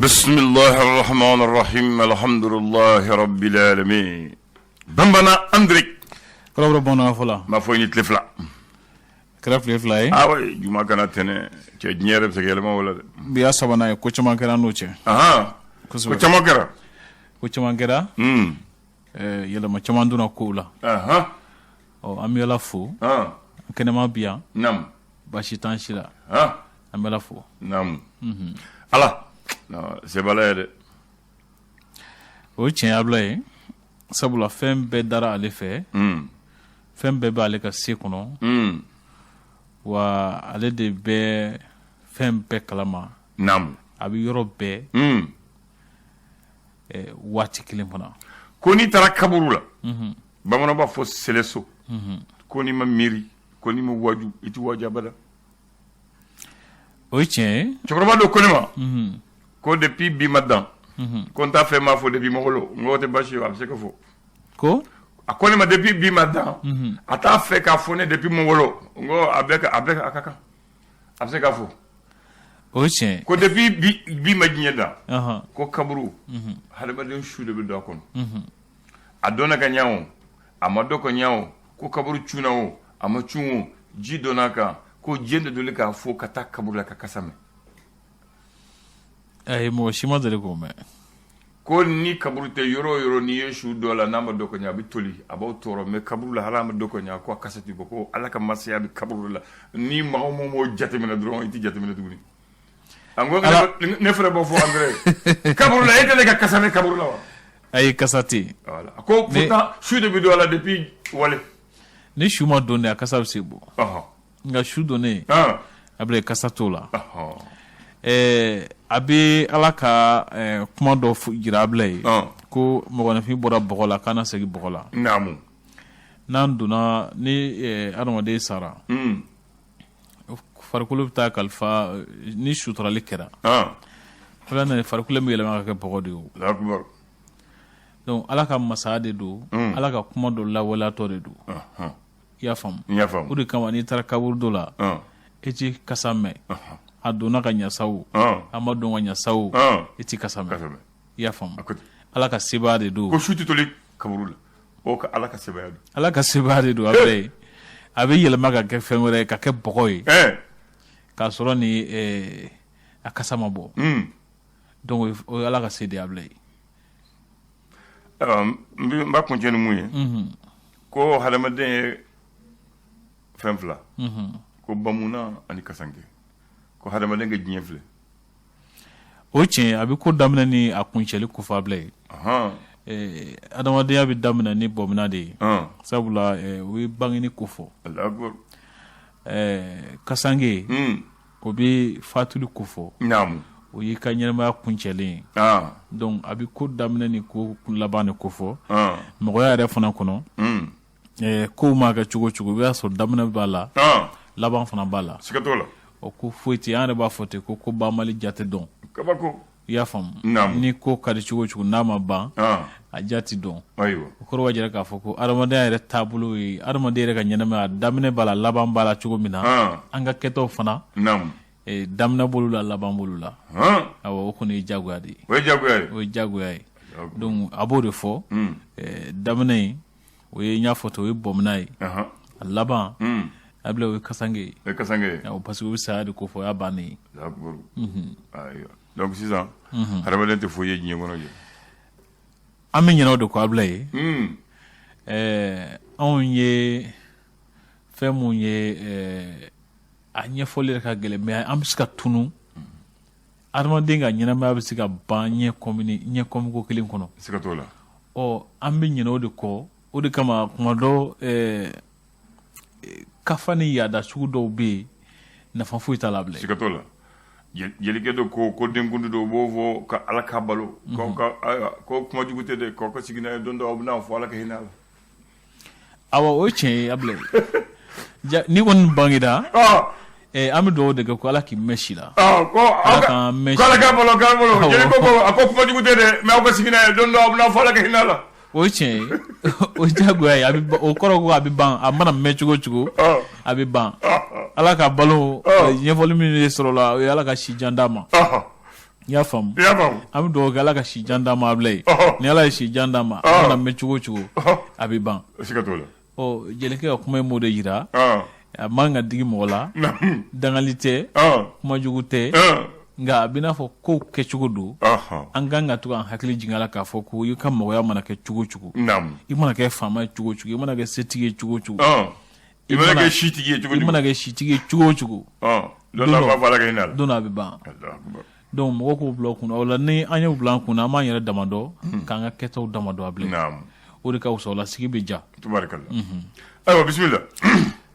Bisimilahi rahmani rahim alhamdulillahi rabbil alamin. Banbana André. Kɔrɔbɔrɔ bamanankan fɔ la. N b'a fɔ i ni tile fila. Kɛra tile fila ye. Ah oui, juma kana tɛnɛ cɛ diɲɛ yɛrɛ bɛ se ka yɛlɛma o la dɛ. Bi y'a sabanan ye, ko caman kɛra n'o cɛ. Ahan. Ko caman kɛra. Ko caman kɛra. Yɛlɛma caman donna kow la. Ahan. Ɔ, an bɛ Ala fo. An kɛnɛma bi yan. Naamu. Baasi t'an si la. An bɛ Ala fo. Naamu. Ala. Se b'Ala ye dɛ. O ye tiɲɛ Abulaye, sabula fɛn bɛɛ dara ale fɛ. Fɛn bɛɛ bɛ ale ka se kɔnɔ. Wa ale de bɛ fɛn bɛɛ kalama. Naamu. A bɛ yɔrɔ bɛɛ. Waati kelen fana. Ko n'i taara kaburu la. Bamananw b'a fɔ sɛlɛso. Ko n'i ma miiri, ko n'i ma waaju, i tɛ waaju abada. O ye tiɲɛ ye. Cɛkɔrɔba dɔ ko ne ma ko depuis bi ma dan, ko n t'a fɛ m'a fɔ depuis ma wolo. N ko o tɛ baasi ye, a bɛ se ka fɔ. Ko a ko ne ma depuis bi ma dan, a t'a fɛ k'a fɔ ne depuis ma wolo. N ko a bɛɛ a bɛɛ a ka kan, a bɛ se k'a fɔ. O ye tiɲɛ ye. Ko depuis bi ma diɲɛ dan, ko kaburu, hadamaden su de bɛ don a kɔnɔ. A dɔnna ka ɲɛ o, a ma dɔn ka ɲɛ o, ko kaburu cunna o, a ma cun o, ji donna a kan, ko diɲɛ de doli k'a fɔ ka taa kaburu la ka kasa mɛn. Ayi, mɔgɔ si ma deli k'o mɛn. Ko ni kaburu tɛ yɔrɔ o yɔrɔ, n'i ye su dɔ la, n'a ma dɔn ka ɲɛ, a bɛ toli, a b'aw tɔɔrɔ. Mais kaburu la, hali a ma dɔn ka ɲɛ, ko a kasa tɛ bɔ, ko Ala ka masaya bɛ kaburu la. Ni maa o maa m'o jateminɛ dɔrɔn, i tɛ jateminɛ tuguni. A ko ne fana b'o fɔ André, kaburu la, e tɛ ne ka kasa mɛn kaburu la wa? Ayi, kasa tɛ yen. Voilà, ko pourtant su de bɛ don a la depuis wale. Ni su ma don de, a kasa bɛ se bɔ. Nka su donnen, a bɛ kasa t'o la. A bɛ Ala ka kuma dɔ jira Abulaye, ko mɔgɔninfin bɔra bɔgɔ la, k'a na segin bɔgɔ la. Naamu. N'an donna ni adamaden sara, farikolo bɛ taa kalifa ni suturali kɛra. Ala farikolo bɛ yɛlɛma ka kɛ bɔgɔ de ye. Donc Ala ka masaya de don, Ala ka kuma dɔ lawaleyatɔ de don. I y'a faamu? N y'a faamu. O de kama n'i taara kaburudo la, e ti kasa mɛn. A donna ka ɲɛ sa o, a ma don ka ɲɛ sa o, e ti kasa mɛn. I y'a faamu? Ala ka sebaaya de don. Ko su tɛ toli kaburu la, o ka Ala ka sebaaya don. Ala ka sebaaya de don. A a bɛ yɛlɛma ka kɛ fɛn wɛrɛ ye, ka kɛ bɔgɔ ye, k'a sɔrɔ ni a kasa ma bɔ. Donc o ye Ala ka se de ye, Abulaye. N b'a kuncɛ ni mun ye? Ko hadamaden ye fɛn fila, ko bamuna ani kasanke, ko hadamaden ka diɲɛ filɛ. O tiɲɛ, a bɛ ko daminɛ ni a kuncɛli kofɔ, Abulaye. Adamadenya bɛ daminɛ ni bɔmina de ye, sabula o ye bangeni kofɔ. Kasanke, o bɛ fatuli kofɔ, o y'i ka ɲɛnamaya kuncɛlen ye. Donc a bɛ ko daminɛ ni ko laban de kofɔ. Mɔgɔya yɛrɛ fana kɔnɔ, kow maa kɛ cogo cogo, i b'a sɔrɔ daminɛ b'a la, laban fana b'a la. Siga t'o la. O ko foyi tɛ, an yɛrɛ b'a fɔ ten ko banbali ja tɛ dɔn. Kabako. I y'a faamu? Ni ko ka di cogo cogo, n'a ma ban, a ja tɛ dɔn. O kɔrɔ b'a jira k'a fɔ ko adamadenya yɛrɛ taabolo ye, adamaden yɛrɛ ka ɲɛnamaya, daminɛ b'a la, laban b'a la cogo min na, an ka kɛtaw fana, daminɛ b'olu la, laban b'olu la. Awɔ, o kɔni ye jagoya de ye. O ye jagoya ye. O ye jagoya ye. Donc a b'o de fɔ, daminɛ in, o ye, n y'a fɔ ten, o ye bɔmina ye. A laban, Abulaye, o ye kasanke ye. O ye kasanke ye. Parce que o bɛ saya de kofɔ, o y'a bannen ye. Donc sisan, hadamaden tɛ foyi ye diɲɛ kɔnɔ jɛ. An bɛ ɲinɛ o de kɔ, Abulaye. Anw ye fɛn mun ye, a ɲɛfɔli yɛrɛ ka gɛlɛn, mais an bɛ se ka tunu. Adamaden ka ɲɛnamaya bɛ se ka ban ɲɛ ɲɛ kɔmiko kelen kɔnɔ. Siga t'o la. Ɔ, an bɛ ɲinɛ o de kɔ. O de kama kuma dɔ, kafa ni yaada sugu dɔw bɛ yen, nafa foyi t'a la bilen. Siga t'o la. Jelikɛ dɔ ko denkundi dɔ, u b'o fɔ ka Ala ka balo, ko kuma jugu tɛ dɛ, k'aw ka sigi n'a ye, don dɔ aw bɛna fɔ Ala ka hinɛ a la. Awɔ, o ye tiɲɛ ye, Abulaye. N'i kɔni bangera, an bɛ dugawu de kɛ ko Ala k'i mɛn si la. Ko Ala k'an mɛn si la. Ko Ala ka balo, k'an balo. Jeli ko a ko kuma jugu tɛ dɛ, mais aw ka sigi n'a ye, don dɔ aw bɛna fɔ Ala ka hinɛ a la. O ye tiɲɛ ye, o ye diyagoya ye. A bɛ, o kɔrɔ ko a bɛ ban, a mana mɛn cogo o cogo, a bɛ ban. Ala ka balo, ɲɛfɔli min ye sɔrɔ la, o ye Ala ka si jan d'a ma. I y'a faamu i y'a faamu an bɛ dugawu kɛ ala ka si jan d'an ma Abilaye ni ala ye si jan d'an ma a mana mɛn cogo o cogo a bɛ ban siga t'o la ɔ jelikɛ ka kuma in m'o de jira a man ka digi mɔgɔ la dangali tɛ kuma jugu tɛ nka a bɛ n'a fɔ kow kɛcogo don an kan ka to k'an hakili jigin a la k'a fɔ ko i ka mɔgɔya mana kɛ cogo o cogo i mana kɛ faama ye cogo o cogo i mana kɛ setigi ye cogo o cogo i mana kɛ sitigi ye cogo i mana kɛ sitigi ye cogo o cogo don dɔ don a bɛ ban donc mɔgɔ k'o bila u kunna o la ni an y'o bila an kunna an b'an yɛrɛ dama dɔn k'an ka kɛtaw dama dɔn Abilaye o de ka fisa o la sigi bɛ diya tubarikala ayiwa bisimila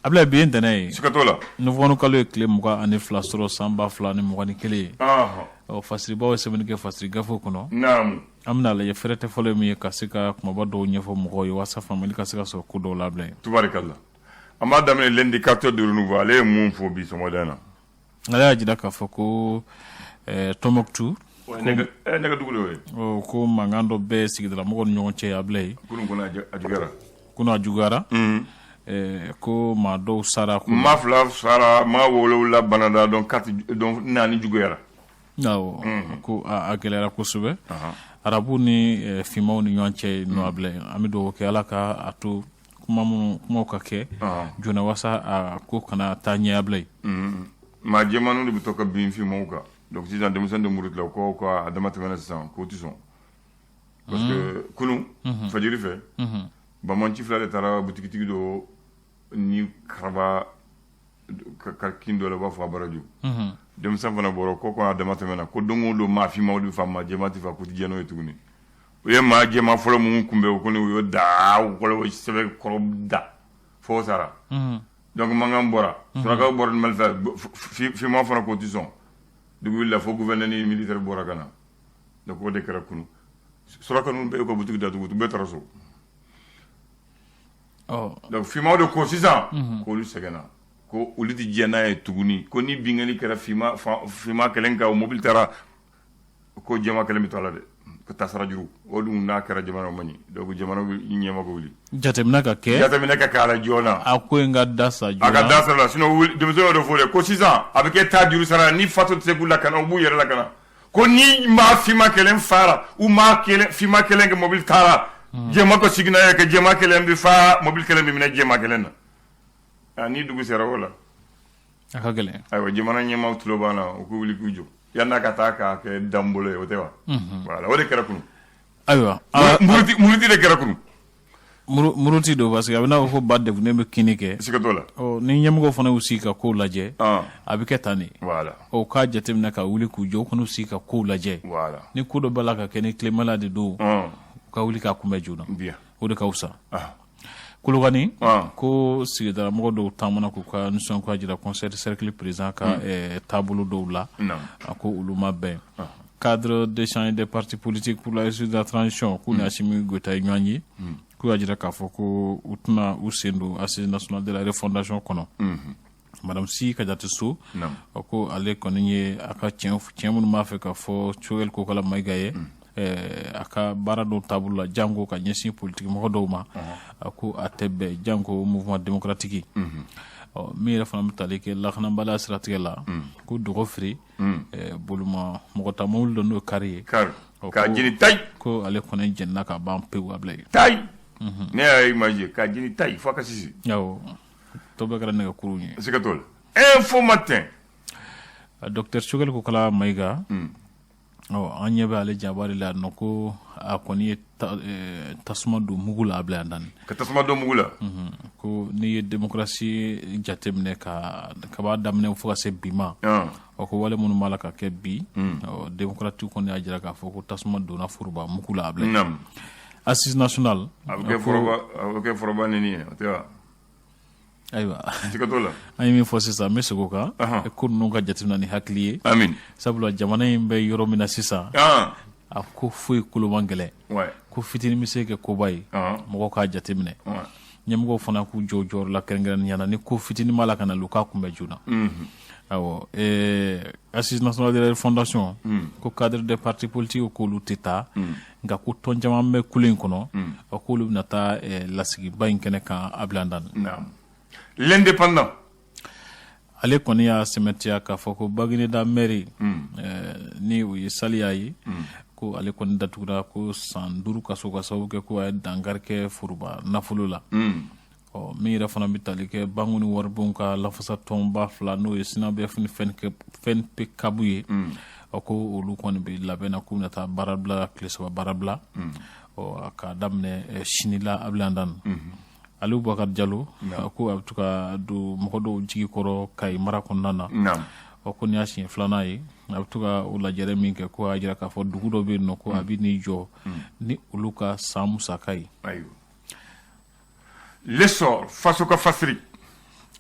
Abilaye bi ye ntɛnɛn ye siga t'o la novembre kalo ye tile 22 sɔrɔ san 2021 ye ɔ fasiribaw ye sɛbɛnni kɛ fasiri gafew kɔnɔ an bɛna lajɛ fɛrɛtɛ fɔlɔ ye min ye ka se ka kumaba dɔw ɲɛfɔ mɔgɔw ye walasa faamuyali ka se ka sɔrɔ ko dɔw la Abilaye tubarikala an b'a daminɛ l'indicateur du renouveau ale ye mun fɔ bi sɔgɔmada in na Ale y'a jira k'a fɔ ko Tɔnbukutu ne ka dugu de ye ko mankan dɔ bɛ sigidalamɔgɔw ni ɲɔgɔn cɛ Abilaye kunun a juguyara ko maa dɔw sara maa fila sara maa wolowula banana donc naani juguyara ko a gɛlɛyara kosɛbɛ arabu ni finmaw ni ɲɔgɔn cɛ nɔ Abilaye an bɛ dugawu kɛ ala ka a to kuma minnu kumaw ka kɛ joona walasa a ko kana taa ɲɛ Abilaye maa jɛmanw de bɛ to ka bin finmaw kan donc sisan denmisɛn de murutila ko ko a dama tɛmɛna sisan k'o tɛ sɔn parce que kunun fajiri fɛ banbaanci fila de taara butigitigi dɔ ni karaba ka kin dɔ la u b'a fɔ abaraju denmisɛn fana bɔra ko ko a dama tɛmɛna ko don o don maa finmaw de bɛ faa maa jɛman tɛ faa k'u tɛ jɛn n'o ye tuguni u ye maa jɛman fɔlɔ minnu kunbɛn o kɔni u y'o da u kɔrɔ sɛbɛ kɔrɔ da fo sara donc mankan bɔra surakaw bɔra ni marifa finman fana k'o tɛ sɔn dugu wulila fo gouverneur ni militaire bɔra ka na donc o de kɛra kunun suraka ninnu bɛɛ y'u ka butigi datugu u bɛɛ taara so donc finmanw de ko sisan k'olu sɛgɛnna ko olu tɛ jɛn n'a ye tuguni ko ni binkanni kɛra finman kelen kan o mobili taara ko jɛman kelen bɛ to a la dɛ ka taa sara juru o dun n'a kɛra jamana man ɲi donc jamana ɲɛma ko wuli jateminɛ ka kɛ jateminɛ ka kɛ a la joona a ko in ka da sa joona a ka da sa la sinon denmisɛnw y'o de fɔ dɛ ko sisan a bɛ kɛ taa juru sara ni faso tɛ se k'u lakana u b'u yɛrɛ lakana ko ni maa finman kelen fara u maa kelen finman kelen ka mobili taara jɛman ko sigi n'a ye kɛ jɛman kelen bɛ fa mobili kelen bɛ minɛ jɛman kelen na ni dugu sera o la a ka gɛlɛn ayiwa jamana ɲɛmaaw tulo b'an na u k'u wuli k'u jɔ yann'a ka taa k'a kɛ danbolo ye o tɛ wa voilà o de kɛra kunun ayiwa muruti de kɛra kunun muruti don parce que a bɛ n'a fɔ ko ba degunnen bɛ kinni kɛ siga t'o la ni ɲɛmɔgɔw fana y'u sigi ka kow lajɛ a bɛ kɛ tan de voilà o k'a jateminɛ ka wuli k'u jɔ u kan'u sigi ka kow lajɛ voilà ni ko dɔ b'a la ka kɛ ni tilenbaliya de don u ka wuli k'a kunbɛn joona bien o de ka fisa Kolokani ko sigidalamɔgɔ dɔw taamana k'u ka nisɔngoya jira conseil de cercle président ka taabolo dɔw la a ko olu ma bɛn cadre d'échange des partis politiques pour la réussite de la transition k'u ni Assimi Goïta ye ɲɔgɔn ye k'u y'a jira k'a fɔ ko u tɛna u sen don assise nationale de la refondation kɔnɔ Madame Sy Kadiatou Sow ko ale kɔni ye a ka tiɲɛ minnu b'a fɛ ka fɔ Choguel Kokalla Maïga ye a ka baara dɔw taabolo la janko ka ɲɛsin politikimɔgɔ dɔw ma a ko a tɛ bɛn janko mouvement démocratique ɔ min yɛrɛ fana bɛ tali kɛ lakanabaliya siratigɛ la ko Dɔgɔfiri boloma mɔgɔ ta mobili dɔ n'o ye kari ye k'a jeni tayi ko ale kɔni jenina ka ban pewu Abilaye tayi ne y'a image k'a jeni tayi fo ka sisi tɔ bɛɛ kɛra nɛgɛkurun ye siga t'o la Info Matin docteur Choguel Kokalla Maïga an ɲɛ bɛ ale jabari la nɔ ko a kɔni ye tasuma don mugu la Abilaye dan ka tasuma don mugu la ko n'i ye démocratie jateminɛ ka b'a daminɛ fo ka se bi ma o ko wale minnu b'a la ka kɛ bi démocratie kɔni y'a jira k'a fɔ ko tasuma donna foroba mugu la Abilaye assise nationale a bɛ kɛ foroba neni ye o tɛ wa ayiwa siga t'o la an ye min fɔ sisan n bɛ segin o kan ko ninnu ka jateminɛ ni hakili ye amin sabula jamana in bɛ yɔrɔ min na sisan a ko foyi kolo man gɛlɛn ko fitinin bɛ se kɛ koba ye mɔgɔw k'a jateminɛ ɲɛmɔgɔw fana k'u jɔ jɔyɔrɔ la kɛrɛnkɛrɛnnenya la ni ko fitinin b'a la ka na u k'a kunbɛn joona awɔ assise nationale de la refondation ko cadre des partis politiques k'olu tɛ taa nka ko tɔn caman bɛ kulu in kɔnɔ a k'olu bɛna taa lasigiba in kɛnɛ kan Abilaye Dan l'indépendant Ale kɔni y'a sɛmɛntiya k'a fɔ ko Bagineda mɛri, ni o ye Saliya ye, ko ale kɔni datugura ko san 5 kaso ka sababu kɛ ko a ye dankari kɛ foroba nafolo la. Ɔ, min yɛrɛ fana bɛ tali kɛ banque ni waribonw ka lafasatɔnba fila, n'o ye SYNABEF ni FNPCAB ye, ɔ, ko olu kɔni bɛ labɛn na k'u bɛna taa baarabila, tile 3 baarabila, ɔ, k'a daminɛ sini la. Abilayi, Aliou Boubacar Diallo, ko a bɛ to ka don mɔgɔ dɔw jigi kɔrɔ Kayi mara kɔnɔna na. Ɔ, ko nin y'a siɲɛ filanan ye a bɛ to ka o lajɛrɛ min kɛ, ko a y'a jira k'a fɔ dugu dɔ bɛ yen nɔ, ko a bɛ n'i jɔ ni olu ka san musaka ye. L'Essor, faso ka fasiri.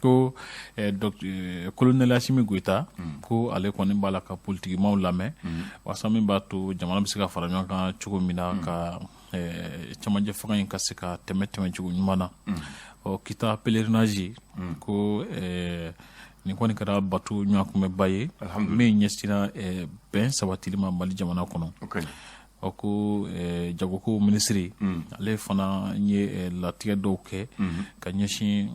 Ko colonel Assimi Goïta, ko ale kɔni b'a la ka politikimaw lamɛn walasa min b'a to jamana bɛ se ka fara ɲɔgɔn kan cogo min na, ka cɛmancɛ fanga in ka se ka tɛmɛ tɛmɛcogo ɲuman na. Ɔ, Kita pèlerinage, ko nin kɔni kɛra bato ɲɔgɔnkunbɛba ye min ɲɛsinna bɛn sabatili ma Mali jamana kɔnɔ. Ɔ, ko jagoko minisiri, ale fana ye latigɛ dɔw kɛ ka ɲɛsin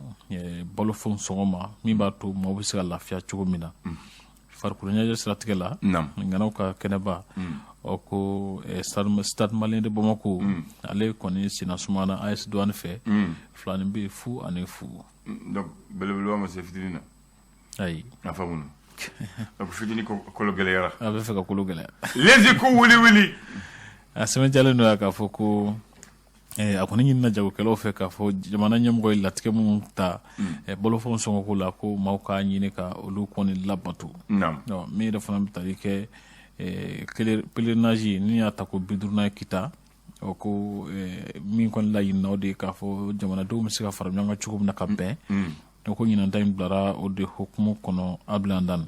balofɛnw sɔngɔ ma, min b'a to maaw bɛ se ka lafiya cogo min na. Farikolo ɲɛnajɛ siratigɛ la, ŋanaw ka kɛnɛba, ɔ, ko Stade Malien de Bamako, ale kɔni senna sumana AS Douane fɛ 2-0. Donc belebeleba ma se fitinin na. Ayi. A faamu. Donc fitinin kolo gɛlɛyara. A bɛ fɛ ka kolo gɛlɛya. Les Échos, wuli wuli. A sɛbɛntiyalen don k'a fɔ ko a kɔni ɲinina jagokɛlaw fɛ k'a fɔ jamana ɲɛmɔgɔ ye latigɛ minnu ta balofɛnw sɔngɔko la, ko maaw k'a ɲini ka olu kɔni labato. Min yɛrɛ fana bɛ tali kɛ pèlerinage ni y'a ta ko 50nan ye Kita, ɔ, ko min kɔni laɲinina, o de ye k'a fɔ jamanadenw bɛ se ka fara ɲɔgɔn kan cogo min na ka bɛn. Ko ɲinan ta in bilara o de hukumu kɔnɔ, Abilayi.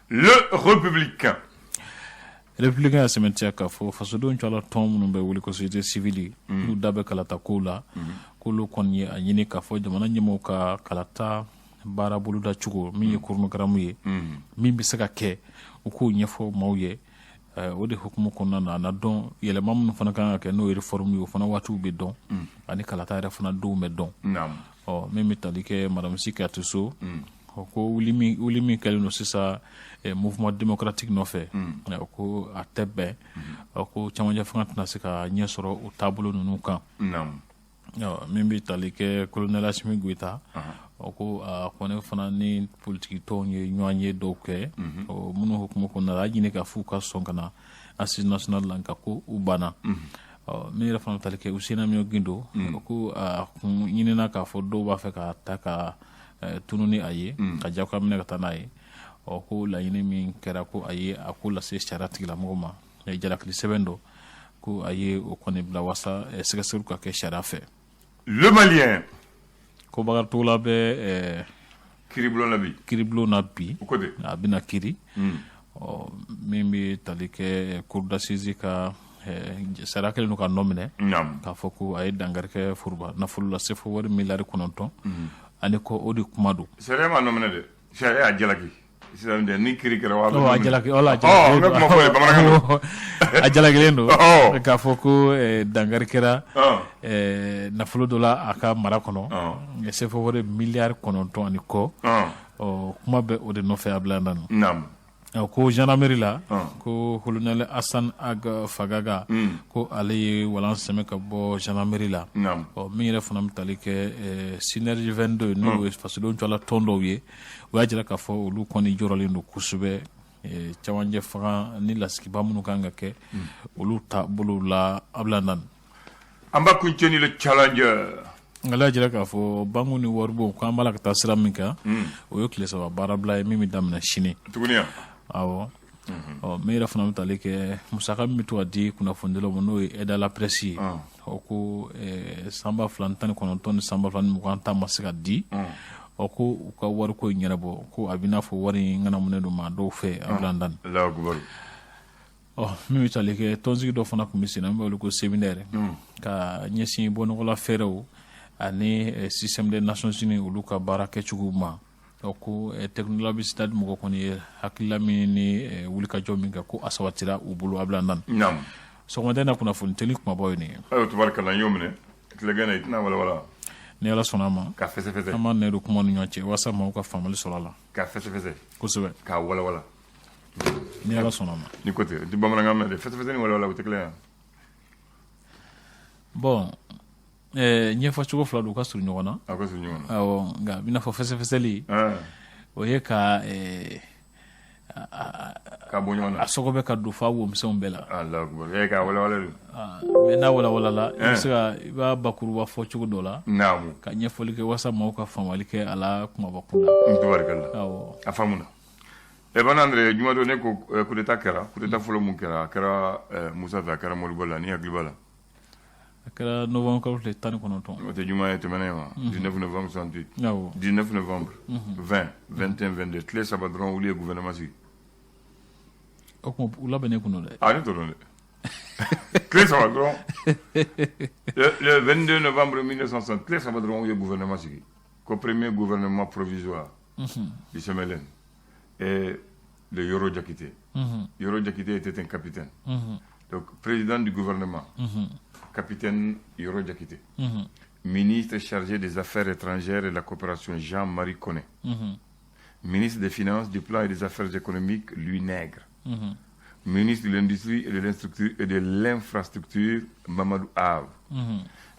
Le Républicain. Républicain y'a sɛmɛntiya k'a fɔ fasodenw cɛla tɔn minnu bɛ wele ko société civile, n'u da bɛ kalata kow la, k'olu kɔni ye a ɲini k'a fɔ jamana ɲɛmɔgɔw ka kalata baara boloda cogo min ye chronogramme ye min bɛ se ka kɛ, u k'o ɲɛfɔ maaw ye. O de hukumu kɔnɔna na, a na dɔn yɛlɛma minnu fana kan ka kɛ, n'o ye réforme ye, o fana waatiw bɛ dɔn, ani kalata yɛrɛ fana donw bɛ dɔn. Ɔ, min bɛ tali kɛ madame Sy Kadiatou Sow, ko wuli min kɛlen don sisan Mouvement démocratique nɔfɛ, ko a tɛ bɛn, ko cɛmancɛ fanga tɛna se ka ɲɛ sɔrɔ o taabolo ninnu kan. Min bɛ tali kɛ colonel Assimi Goïta, ko a kɔni fana ni politiki tɔnw ye ɲɔgɔn ye dɔw kɛ, minnu hukumu kɔnɔna la, a ɲini ka f'u ka sɔn ka na assise nationale la, nka ko u banna. Min yɛrɛ fana tali kɛ Housseini Amion Guindo, ko a kun ɲinina k'a fɔ dɔw b'a fɛ ka ta ka tunu ni a ye, ka jagoya minɛ ka taa n'a ye. Ɔ, ko laɲini min kɛra, ko a ye a ko lase sariya tigilamɔgɔw ma, jalakili sɛbɛn dɔ, ko a ye o kɔni bila wasa sɛgɛsɛgɛliw ka kɛ sariya fɛ. Le Malien. Ko Bakari Togola bɛ kiiribulon na bi. Kiiribulon na bi, a bɛna kiiri. Ɔ, min bɛ tali kɛ cour d'assises ka sariya kɛlen don ka nɔ minɛ k'a fɔ ko a ye dankari kɛ foroba nafolo la, sefo wari miliyari 9 ani kɔ, o de kuma don. Sariya ma nɔ minɛ dɛ, sariya y'a jalaki sisan dɛ, ni kiiri kɛra. A jalaki, wala. N bɛ kuma fɔ ye bamanankan. A jalakilen don k'a fɔ ko dankari kɛra nafolo dɔ la a ka mara kɔnɔ, sefo wari miliyari 9 ani kɔ. Ɔ, kuma bɛ o de nɔfɛ, a bila nanu. Ko gendarmerie la, ko colonel Hassan Ag Fagaga, ko ale ye walan sɛmɛ ka bɔ gendarmerie la. Ɔ, min yɛrɛ fana bɛ tali kɛ Synergie 22, n'o ye fasodenw cɛla tɔn dɔw ye, o y'a jira k'a fɔ olu kɔni jɔrɔlen don kosɛbɛ cɛmancɛ fanga ni lasigiba minnu kan ka kɛ, olu taabolo la, Abila nani. An b'a kuncɛ ni Le Challenger. Nka y'a jira k'a fɔ banque ni waribonw, k'an b'a la ka taa sira min kan, o ye tile 3 baarabila ye min bɛ daminɛ sini. Tuguni? Awɔ. Ɔ, min yɛrɛ fana bɛ tali kɛ musaka min bɛ to ka di kunnafonidilaw ma, n'o ye aide à la presse ye, ɔ, ko san 2019 ni san 2020 ta ma se ka di. Ɔ, ko u ka wariko in ɲɛnabɔ, ko a bɛ n'a fɔ wari in ŋanamunen don maa dɔw fɛ, Abila Ndani. Ɔ, min bɛ tali kɛ tɔnsigi dɔ fana tun bɛ sen na min bɛ wele ko séminaire ka ɲɛsin bɔnɔgɔla fɛɛrɛw ani système des Nations Unies, olu ka baara kɛcogo ma. Ɔ, ko Technolab Stade mɔgɔ kɔni ye hakilila min ni wulikajɔ min kɛ, ko a sabatira u bolo, Abila Ndani. Sɔgɔmada in na, kunnafoni teli kumabaw ye nin ye. Ayiwa, tubarikala, n y'o minɛ. Tilegan na, i tɛna walawala. Ni Ala sɔnna a ma, Ka fɛsɛfɛsɛ. An b'a nɛ don kuma ni ɲɔgɔn cɛ walasa maaw ka faamuyali sɔrɔ a la. Ka fɛsɛfɛsɛ. Kosɛbɛ. K'a walawala. Ni Ala sɔnna a ma. Ni ko tɛ, n tɛ bamanankan mɛn dɛ. Fɛsɛfɛsɛ ni walawala, o tɛ kelen ye? Bon, ɲɛfɔ cogo fila don, u ka surun ɲɔgɔn na. A ka surun ɲɔgɔn na. Awɔ, nka a bɛna fɔ fɛsɛfɛsɛli, o ye ka ka bɔ ɲɔgɔn na. A sɔgɔbɛ ka don f'a womisɛnw bɛɛ la. Alahu akubar, e k'a walawala don. Mais n'a walawalala, i bɛ se ka, i b'a bakuruba fɔ cogo dɔ la. Ka ɲɛfɔli kɛ walasa maaw ka faamuyali kɛ a la kumaba kunda. Tabarikala. Awɔ. A faamuna. E bana Andre, jumadon ne ko coup d'état kɛra. Coup d'état fɔlɔ mun kɛra, a kɛra Musa fɛ, a kɛra Modibo la, ni hakili b'a la. A kɛra novembre kalo tile 19. O tɛ juma ye tɛmɛnen ye wa? 19 novembre 68. Awɔ. 19 novembre, 20, 21, 22, tile 3 dɔrɔn, olu ye gouvernement sigi. O tuma, u labɛnnen kun don dɛ. Ah, ne t'o dɔn dɛ. Tile 3 dɔrɔn, le 22 novembre 1960, tile 3 dɔrɔn, u ye gouvernement sigi ko premier gouvernement provisoire du CMLN et le Yoro Diakité. Yoro Diakité était un capitaine. Donc, président du gouvernement, capitaine Yoro Diakité. Ministre chargé des Affaires étrangères et de la coopération, Jean-Marie Koné. Ministre des Finances, du Plan et des Affaires économiques, Louis Nègre. Ministre de l'Industrie et de l'infrastructure, Mamadou Aw.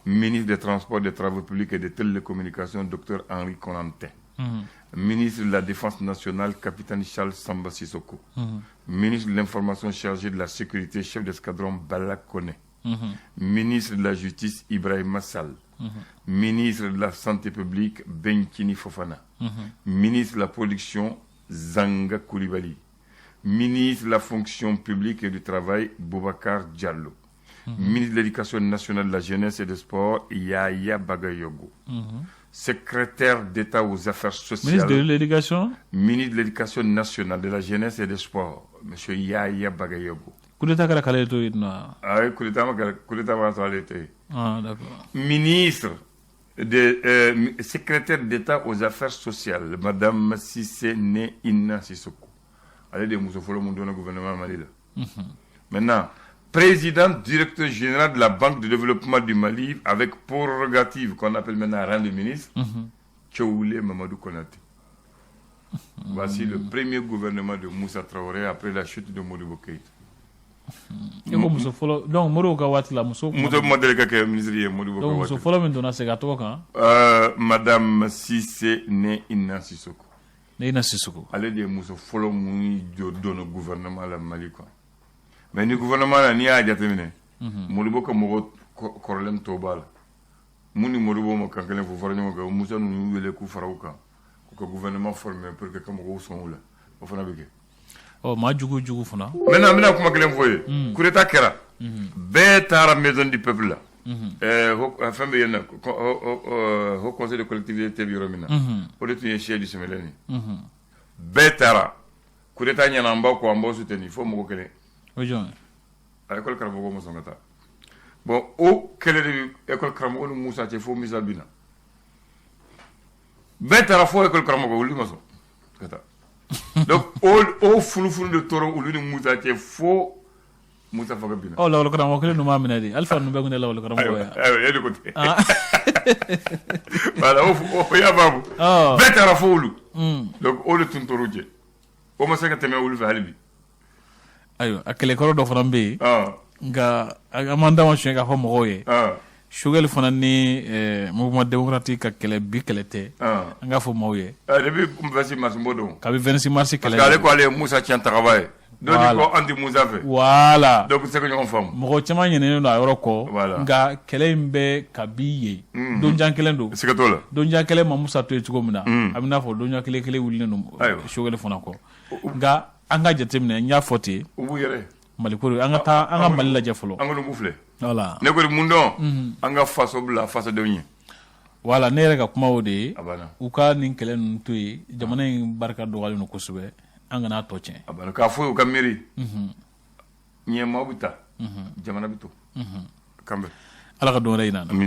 Ministre des Transports, des Travaux publics et des Télécommunications, Dr Henri Konan-Antin. Ministre de la Défense nationale, capitaine Charles Samba Sissoko. Ministre de l'Information chargé de la Sécurité, chef d'escadron Bala Koné. Ministre de la Justice, Ibrahima Sall. Ministre de la Santé publique, Benkini Fofana. Ministre de la Production, Zanga Koulibaly. Ministre de la Fonction publique et du Travail, Boubacar Diallo. Ministre de l'Éducation nationale, de la Jeunesse et des Sports, Yaya Bagayogo. Secrétaire d'État aux Affaires sociales. Ministre de l'Éducation. Ministre de l'Éducation nationale, de la Jeunesse et des Sports, Monsieur Yaya Bagayogo. Coup d'état kɛra k'ale to yen nɔ. Ah oui, coup d'état ma kɛra, coup d'état b'a sɔrɔ ale tɛ yen. Ah, d'accord. Ministre de, secrétaire d'État aux Affaires sociales, Madame Cissé Né Inna Sissoko. Ale de ye muso fɔlɔ mun donna gouvernement Mali la. Maintenant, président directeur général de la Banque de développement du Mali avec prérogative qu'on appelle maintenant rang de ministre, Tchoulé Mamadou Konaté. Voici le premier gouvernement de Moussa Traoré après la chute de Modibo Keïta. E ko muso fɔlɔ, donc Modibo ka waati la, muso Muso ma deli ka kɛ ministre ye Modibo ka donc muso waati. fɔlɔ min donna segin a tɔgɔ kan. Madame Cissé Né Inna Sissoko. Ne Ina Sissoko. Ale de ye muso fɔlɔ mun jɔ donna gouvernement la Mali quoi. Mais ni gouvernement la, n'i y'a jateminɛ, Modibo ka mɔgɔ kɔrɔlen tɔw b'a la. Mun ni Modibo ma kan kelen fɔ, fara ɲɔgɔn kan, Musa ninnu wele k'u fara u kan, k'u ka gouvernement former pour que ka mɔgɔw sɔn u la. O fana bɛ kɛ. Ɔ, maa jugu jugu fana. Maintenant, n bɛna kuma kelen fɔ ye. Coup d'état kɛra. Bɛɛ taara Maison du peuple la. Fɛn bɛ yen nɔ, haut conseil de collectivité bɛ yɔrɔ min na. O de tun ye siège du CMLN ye. Bɛɛ taara. Coup d'état ɲɛna, an b'aw kɔ, an b'aw soutenir, fo mɔgɔ kelen. O jɔn ye? A école karamɔgɔ ma sɔn ka taa. Bon, o kɛlɛ de bɛ école karamɔgɔ ni Musa cɛ fo Musa binna. Bɛɛ taara fo école karamɔgɔ, olu ma sɔn ka taa. Donc o funufunu de tora olu ni Musa cɛ fo Musa fanga binna. Ɔ, lakɔli karamɔgɔ kelen ninnu m'a minɛ de, Alifa ninnu bɛɛ tun tɛ lakɔli karamɔgɔ ye. Ayiwa, e de ko ten. Voilà, o y'a faamu. Ɔ. Bɛɛ taara fo olu. Donc o de tun tor'u cɛ. O ma se ka tɛmɛ olu fɛ hali bi. Ayiwa, a kɛlɛkɔrɔ dɔ fana bɛ yen. Nka an m'an da ma suɲɛ k'a fɔ mɔgɔw ye. Choguel fana ni Mouvement démocratique ka kɛlɛ, bi kɛlɛ tɛ. An k'a fɔ maaw ye. Depuis 26 mars n b'o dɔn. Kabi 26 mars kɛlɛ. Parce que ale ko ale ye Musa tiɲɛ tagaba ye. Dɔw ko an tɛ Musa fɛ. Voilà. Donc u tɛ se ka ɲɔgɔn faamu. Mɔgɔ caman ɲinɛnen don a yɔrɔ kɔ. Voilà. Nka kɛlɛ in bɛ kabi yen. Donjan kelen don. Siga t'o la. Donjan kelen ma Musa to yen cogo min na. A bɛ n'a fɔ donjan kelen kelen wulilen don Choguel fana kɔ. Nka an ka jateminɛ, n y'a fɔ ten. U b'u yɛrɛ. Mali ko an ka taa an ka Mali lajɛ fɔlɔ. An kɔni b'u filɛ. Voilà. Ne kɔni mun dɔn. An ka faso bila fasodenw ye. Voilà, ne yɛrɛ ka kuma o de ye. A banna. U ka nin kɛlɛ ninnu to yen, jamana in barika dɔgɔyalen don kosɛbɛ, an kana tɔ tiɲɛ. A banna, k'a fɔ u ka miiri. Ɲɛmaaw bɛ taa. Jamana bɛ to. Kan bɛn. Ala ka don wɛrɛ yira an na.